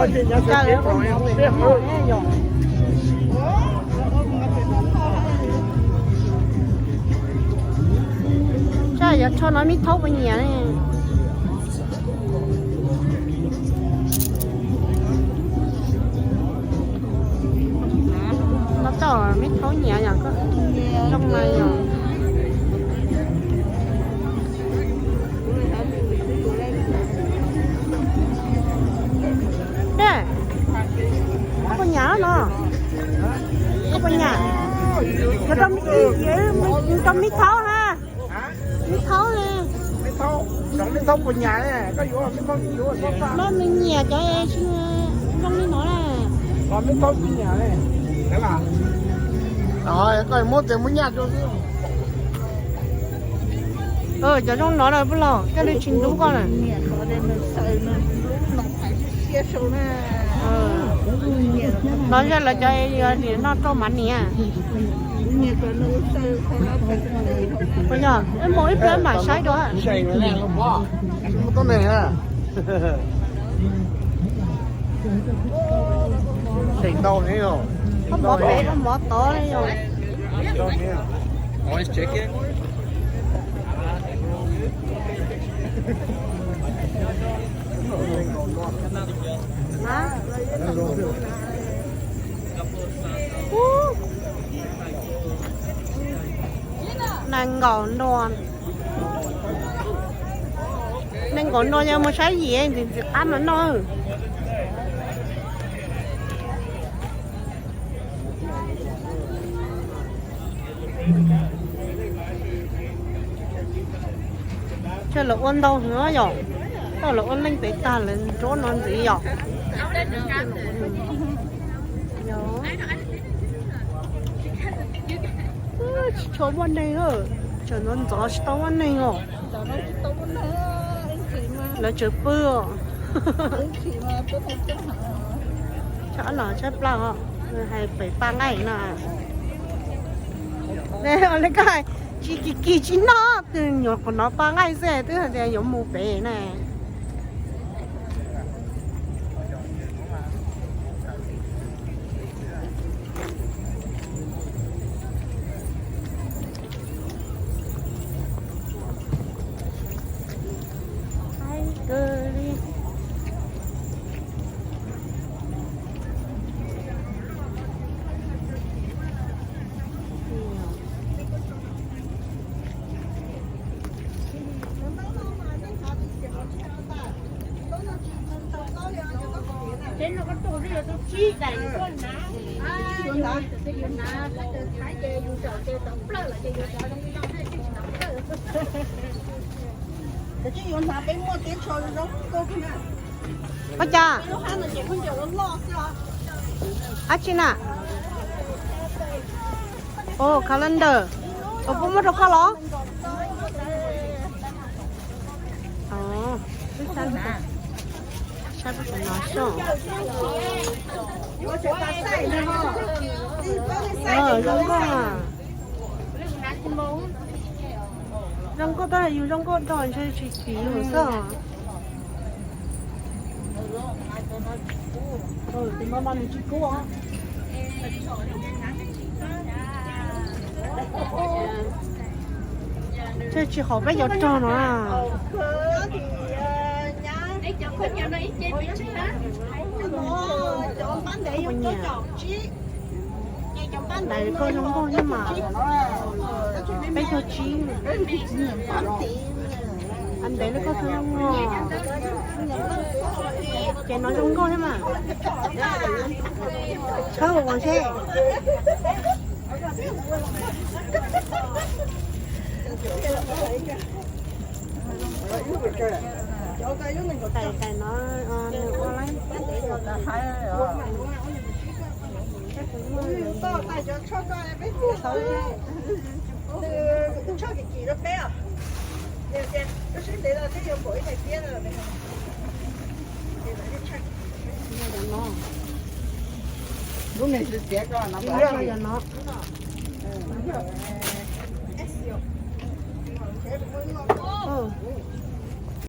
Cas lawv ua mov peb hmos ne yom? Tsam yuav rho no me thaub puas nyiam ne? No tau me thaub nyiam yom, koj zoo na yom. Koj puas nyiam no? Koj puas nyiam? Rau me thaub ha. Me thaub ne. No nws nyiam cov tsis zoo li no na. Koj muab tes muab nyaj rau xwb. Cov zoo no na puj laug, koj li tsis ntub koj na. No yog lawv cov noj rau mas niam. Puas yog? Ib mus ib pliag mam saib dua. Mov pem mov tod li yom. Nees nkaum nrua, nees nkaum nrua yog mus saib yim ntxim ntxim qab mas noj. Ces lawv ua ntau heev yom, tau lawv ua leej pem tag lawv nruab no ntxiv yom. Tsis tshua muaj neeg, tseem ntxov ntxov tsis tau muaj neeg os. Lawv tseem pw os. Tshaib no tshaib plab os, hais pem paj nqaij no. Li koj tsis kis kis tsis noj, twb nyuam qhuav hnov paj nqaij xwb twb hais tias yuav mus pem na. Ua cas? Ab tsi na? Calendar. Ua puas muaj rau koj los? Saib puas no xwb. Zoo nkauj. Zoo nkauj tab yus zoo nkauj rau ntshe tsis kim yus xwb. Ntshe tsis haum peb cov rog no. Ntawm koj zoo nkauj thiab mas. Peb caug tsib. Ntev li koj txog zoo nkauj. Ces no zoo nkauj thiab mas. Tshawb ua seb. Tais tais no nws ua lawm. Lub me txiav ko no.